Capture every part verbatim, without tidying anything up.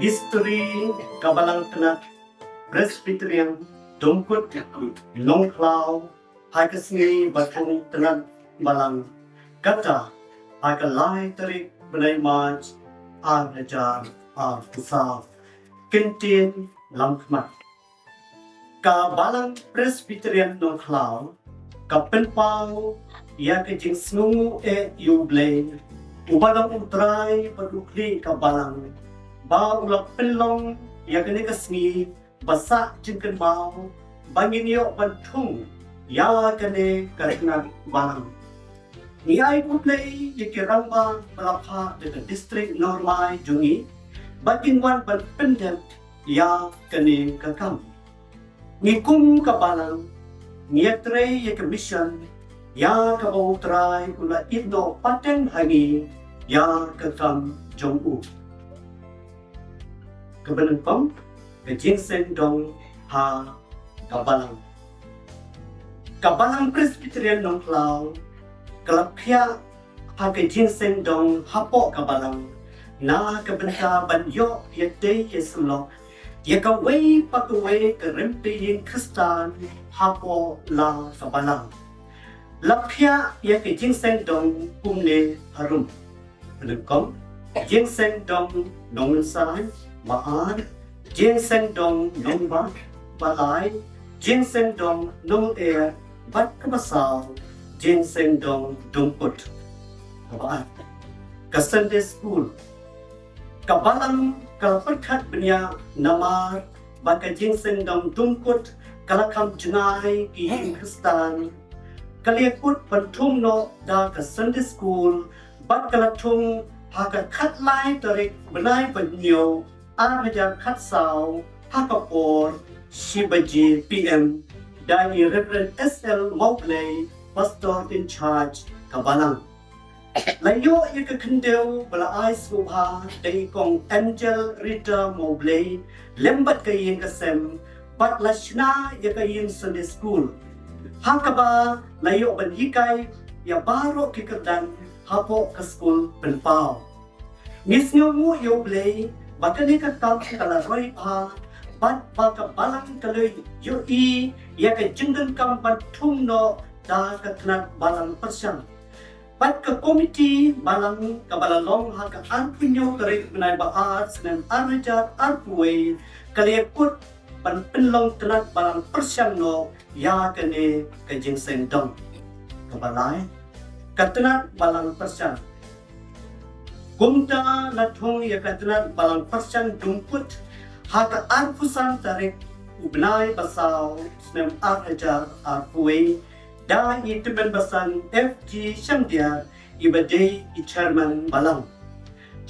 History ka Balang Tnat Presbyterian Dungkut Nongkhlaw ha ka sngi ba thung tnat balang kata ha ka lai tarik bnai March ar hajar ar phew saw. Kyntien lamkhmat. Ka Balang Presbyterian Nongkhlaw ka pynpaw ïa ka jingsngewnguh eh ïa U Blei uba long U Trai bad U Khlieh ka Balang, ba u la pynlong ïa kane ka sngi ba sah jingkynmaw ba ngin ïoh ban thung ïa kane ka tnat balang. Ngi ai khublei ïa ki rangbah ba la phah da ka district Norway jong ngi ba kin wan ban pyndep ïa kane ka kam. Ngi kum ka Balang ngi ïatrei ïa ka mission ïa kaba U Trai u la ïehnoh pateng ha ngi ïa ka kam jong u. Kaba nyngkong, ka jingseng dong ha ka Balang. Ka Balang Presbyterian Nongkhlaw ka la phiah ha ka jingseng dong hapoh ka Balang na ka bynta ban ïoh ïadei ïasyllok ïa kawei pa kawei ka rympei ïing Khristan hapoh la ka Balang. La phiah ïa ka jingseng dong kumne harum. Nyngkong, jingseng dong Nongmynsai. Ba ar, jingseng dong Nongbah. Ba lai, jingseng dong Nonglyer. Bad kaba saw, jingseng dong Dungkut. Kaba ar, ka Sunday School. Ka Balang ka la pyrkhat bniah namar ba ka jingseng dong Dungkut ka la kham jngai ki ïing Khristan. Ka la ïakut ban thung noh da ka Sunday School bad ka la thung ha ka khatlai tarik bnai ba hynñiew ar hajar khatsaw ha ka por shi baje P M da i Reverend S L Mawblei, Pastor in Charge ka Balang. La ïoh ïa ka khyndew ba la ai sngewbha da i Kong Angel Rita Mawblei lem bad ka ïing ka sem bad la shna ïa ka ïing Sunday School ha kaba la ïoh ban hikai ïa baroh ki kyrdan hapoh ka skul pynpaw. Ngi sngewnguh ïa U Blei ba kane ka kam ka la roi bha bad ba ka Balang ka la ïohi ïa ka jingdonkam ban thung noh da ka tnat balang pyrshang. Bad ka komiti balang kaba la long ha ka arphew hynñiew tarik bnai ba ar snem ar hajar arphew wei ka la ïakut ban pynlong tnat balang pyrshang noh ïa kane ka jingseng dong. Kaba lai, ka tnat balang pyrshang. Kumta la thung ïa ka tnat balang pyrshang Dungkut ha ka arphew san tarik u bnai ba saw snem ar hajar arphew wei da i Tymmen Basan F G Shandia iba dei i chairman balang.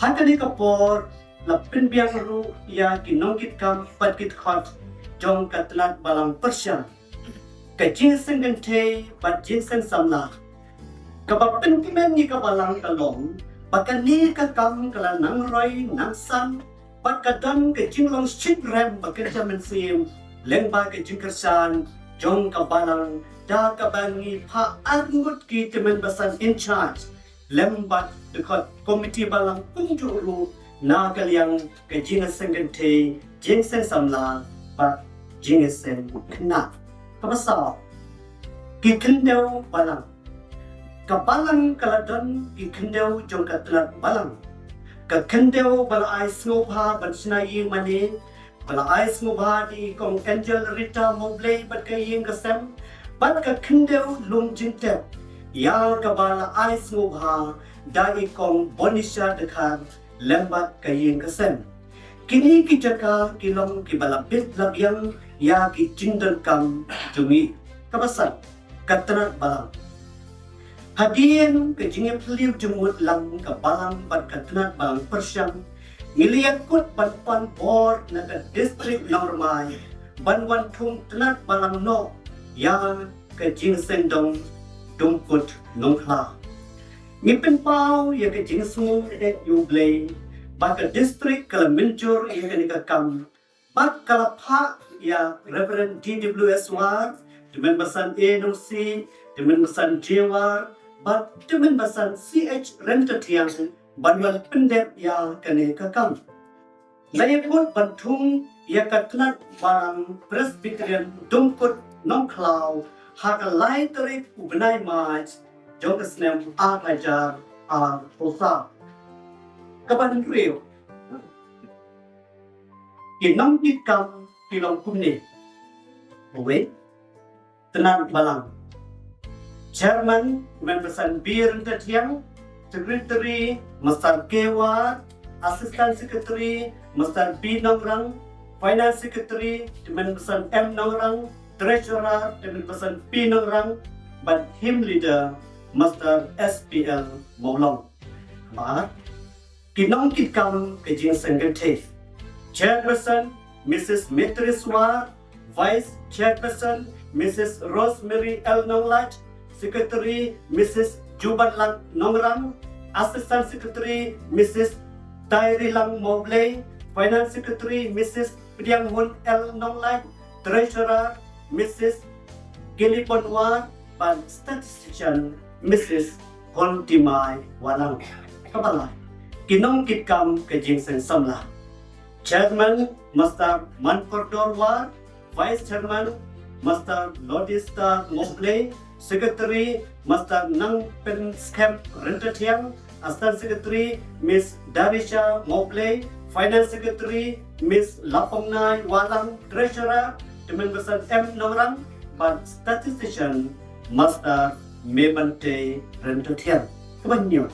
Ha kane ka por la pynbiang ruh ïa ki nongkitkam bad ki dkhot jong ka tnat balang pyrshang. Ka jingseng kynthei bad jingseng samla. Kaba pynkmen ïa ka balang ka long ba kane ka kam ka la nang roi nang san bad ka don ka jinglong shitrhem ba kynja mynsiem lyngba ka jingkyrshan jong ka balang da kaba ngi phah arngut ki tymmen basan in charge lem bad dkhot komiti balang kumjuh ruh na ka liang ka jingseng kynthei, jingseng samla bad jingseng khynnah. Kaba saw, ki khyndew balang. Ka balang ka la don ki khyndew jong ka tnat balang. Ka khyndew ba la ai sngewbha ban shna ïing mane ba la ai sngewbha da i Kong Angel Rita Mawblei bad ka ïing ka sem bad ka khyndew lum jingtep ïa kaba la ai sngewbha da i Kong Bonisha Dkhar lem bad ka ïing ka sem. Kine ki jaka ki long kiba la bit la biang ïa ki jingdonkam jong ngi. Kaba san, ka tnat balang. Hadien ka jingïaphylliew jingmut lang ka balang bad ka tnat balang pyrshang, ngi la ïakut ban pan bor na ka district Nongrimai ban wan thung tnat balang noh ïa ka jingseng dong Dungkut Nongkhlaw. Ngi pynpaw ïa ka jingsngewnguh ïa U Blei ba ka district ka la mynjur ïa kane ka kam bad ka la phah ïa Reverend D W S War, Tymmen Basan A Nongsiej, Tymmen Basan J War bad Tymmen Basan C H Ryntathiang ban wan pyndep ïa kane ka kam. La ïakut ban thung ïa ka tnat Balang Presbyterian Dungkut Nongkhlaw ha ka lai tarik u bnai March jong ka snem ar hajar arphew saw. Kaba hynriew, ki nongkitkam ki long kumne. Uwei, tnat Balang. Chairman, Tymmen Basan B Ryntathiang, Secretary, Mister K War, Assistant Secretary, Mister B Nongrang, Finance Secretary, Tymmen Basan M Nongrang, Treasurer, Tymmen Basan P Nongrang, bad Hymn Leader, Mister S P L Mawlong. Bad ki nongkitkam ka jingseng kynthei. Chairperson, Missus Metri Swar, Vice Chairperson, Missus Rosemary L Nonglait, Secretary, Missus Jubanlang Nongrang, Assistant Secretary, Missus Tairilang Mawblei, Finance Secretary, Missus Pdianghun L Nonglait, Treasurer, Missus Kelly Bonwar, bad Statistician, Missus Hontimai Walang. Kaba lai, ki nongkitkam ka jingseng samla. Chairman, Mister Mankordor War, Vice Chairman, Mister Lodistar Mawblei, Secretary, Mister Nangpynskhem Ryntathiang, Assistant Secretary, Miss Darisha Mawblei, Finance Secretary, Miss Lapamnai Walang, Treasurer, Tymmen Basan M Nongrang, bad Statistician, Mister Mebante Ryntathiang. Kaba hynñiew,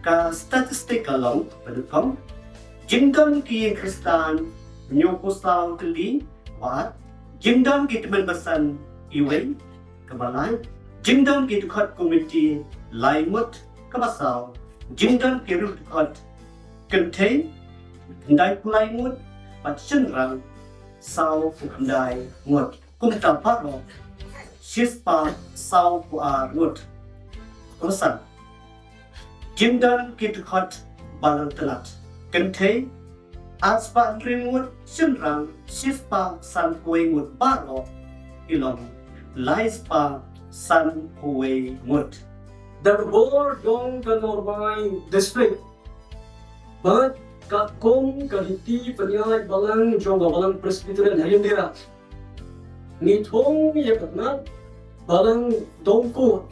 ka statistic ka long ba dei kum, jingdon ki ïing Khristan hynñiewphew saw tylli, bad jingdon ki tymmen basan iwei. Kaba lai, jingdon ki dkhot komiti lai ngut. Kaba saw, jingdon ki riewdkhot kynthei khyndai phew lai ngut, bad shynrang saw phew khyndai ngut. Kumta baroh shispah saw phew ar ngut. Kaba san, jingdon ki dkhot balang tnat, kynthei arspah hynriew ngut, shynrang shispah sanphew wei ngut, baroh ki long laispah sanphew wei ngut. Da ka bor jong ka Norbrai District bad katkum ka lynti pynïaid balang jong ka Balang Presbyterian ha India, ngi thung ïa ka tnat Balang Dongkut,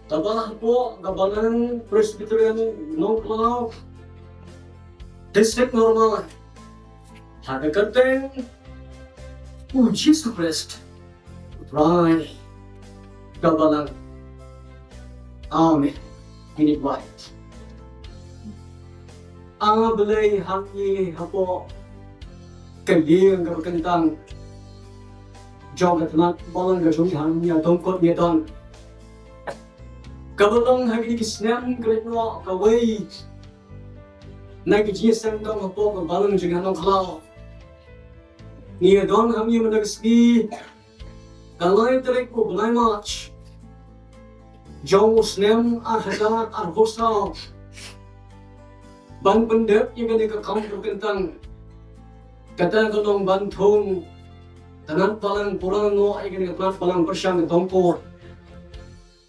kaba hapoh ka Balang Presbyterian Nongkhlaw, District Norbrai, ha ka kyrteng U Jisu Khrist, U Trai ka Balang. Amen. Ngi duwai. A Blei, ha ngi hapoh ka ïing kaba kyntang jong ka tnat Balang ka jong ngi ha Dongkut ngi don, kaba long ha kine ki snem kaba ïaid noh kawei na ki jingïaseng dong hapoh ka Balang jong ngi ha Nongkhlaw. Ngi ïa don ha ngi mynta ka sngi, ka lai tarik u bnai March jong u snem ar hajar arphew saw, ban pyndep ïa kane ka kam kaba kyntang, kata ka long ban thung tnat balang pura noh ïa kane ka tnat balang pyrshang Dongkut.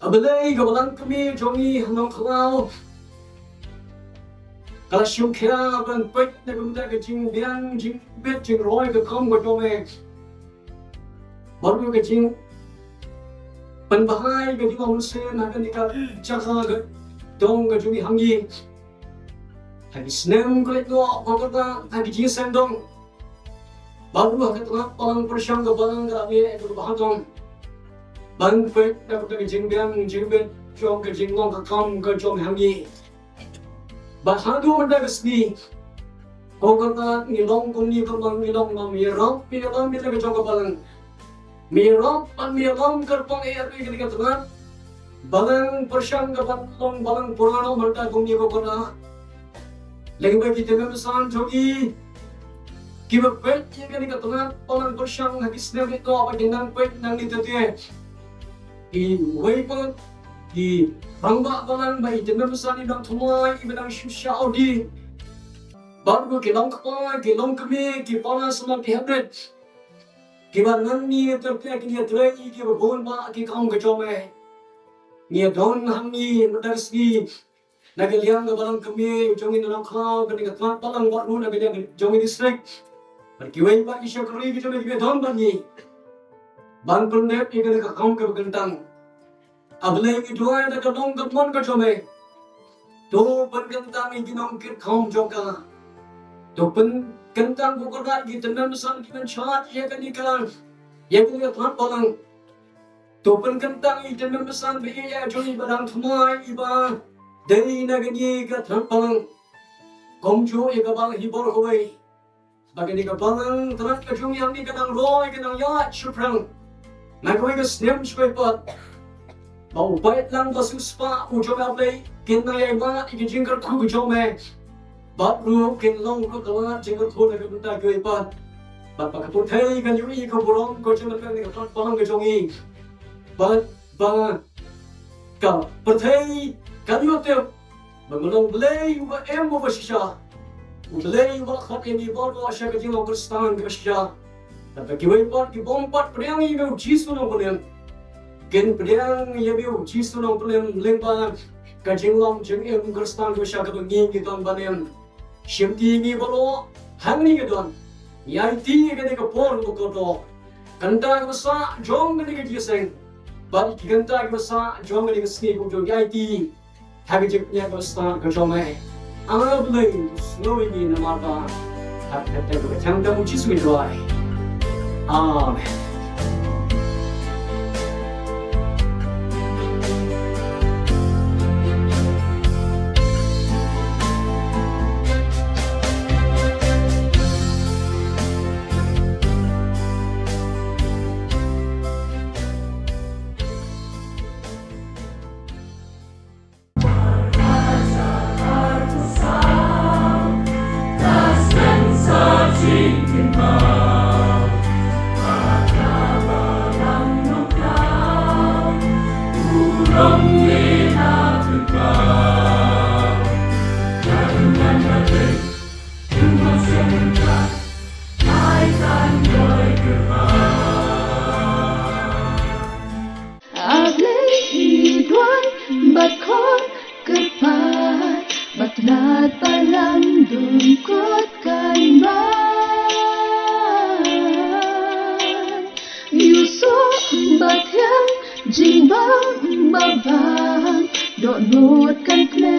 A Blei, ka Balang Kmie jong ngi ha Nongkhlaw ka la sngewkhia ban peit na ka bynta ka jingbiang jingbit jingroi ka kam ka jong me, bad ruh ka jingpynbha ïa ka jinglong mynsiem ha kane ka jaka ka dong ka jong ngi ha ngi. Ha ki snem kaba ïaid noh, ko Kynrad, ha ki jingïaseng dong, bad ruh ha ka tnat balang pyrshang ka Balang ka la mih ïa ka ba ha dong, ban peit na ka bynta ka jingbiang jingbit jong ka jinglong ka kam ka jong ngi ha ngi. Bad haduh mynta ka sngi, ko Kynrad, ngi long kumne kumba ngi long, ngi ïarap, ngi ïarap ïa ka jong ka Balang. Ngi ïarap bad ngi ïalam kyrpang ïa kane ka tnat balang pyrshang kaban long balang pura noh mynta kumne, ko Kynrad. Lehse ki tymmen basan jong ngi kiba peit ïa kane ka tnat balang pyrshang ha ki snem ïaid noh, ba kin nang peit nangne te te, kiwei pat ki rangbah balang bad ki tymmen basan kiba dang thymmai, kiba dang shu shah audi, bad ruh ki long kpa, ki long kmie, ki para samla, ki hynmen, kiba nangne te te kin ïatrei ïa kiba bun bah ki kam ka jong me. Ngi ïa don ha ngi mynta ka sngi na ka liang ka balang kmie jong ngi na Nongkhlaw, kane ka tnat balang bad ruh na ka liang jong ngi district, bad kiwei pat ki shakri ki jong ngi kiba don bad ngi, ban pyndep ïa kane ka kam kaba kyntang. A Blei, ngi duwai da ka long ka mon ka jong me, to pynkyntang ïa ki nongkit kham jong ka. To pynkyntang, ko Kynrad, ïa ki tymmen basan ki ban shad ïa kane ka, ïa kane ka tnat balang. To pynkyntang ïa ki tymmen basan ba ïeit jong ngi ba dang thymmai, iba dei na kane ka tnat balang. Kumjuh ïa ka balang Hibor kawei, ba kane ka balang tnat ka jong ngi hangne ka dang roi, ka dang ïaid shaphrang na kawei ka snem sha kawei pat. Ba u paidlang ba siewspah u jong me, A Blei, kin nang ïai mad ïa ka jingkyrkhu ka jong me, bad ruh kin long ruh ka lad jingkyrkhu na ka bynta kiwei pat. Bad ba ka pyrthei kan ïohi ïa ka burom ka jong me na ka tnat balang ka jong ngi. Bad ba ka pyrthei kan ïoh tip ba me long Blei uba em uba shisha, u Blei uba khot ïa ngi baroh sha ka jinglong Khristan kaba shisha. Bad ba kiwei pat ki bym pat pdiang ïa me, U Jisu Nongpynim, kin pdiang ïa me, U Jisu Nongpynim, lyngba ka jinglong jingim Khristan kaba shisha kaba ngi ngi don ban im. Shimti ïa ngi baroh hangne ka daw, ngi aiti ïa kane ka por ba kordor, kynta kaba sah jong kane ka jingïaseng, bad ki kynta kiba sah jong kane ka sngi, kumjuh ngi aiti ha ka jingpynïaid kaba stad ka jong me. A Blei, sngewbha ïa ngi namar ba ha ka kyrteng kaba tyngeh U Jisu ngi duwai. Amen. A Blei, ngi duwai bad khot kyrpad ba tnat balang dum kot kan bai. Ïohsngew bad thiang jingbam ba bang, dohnud kan kmen.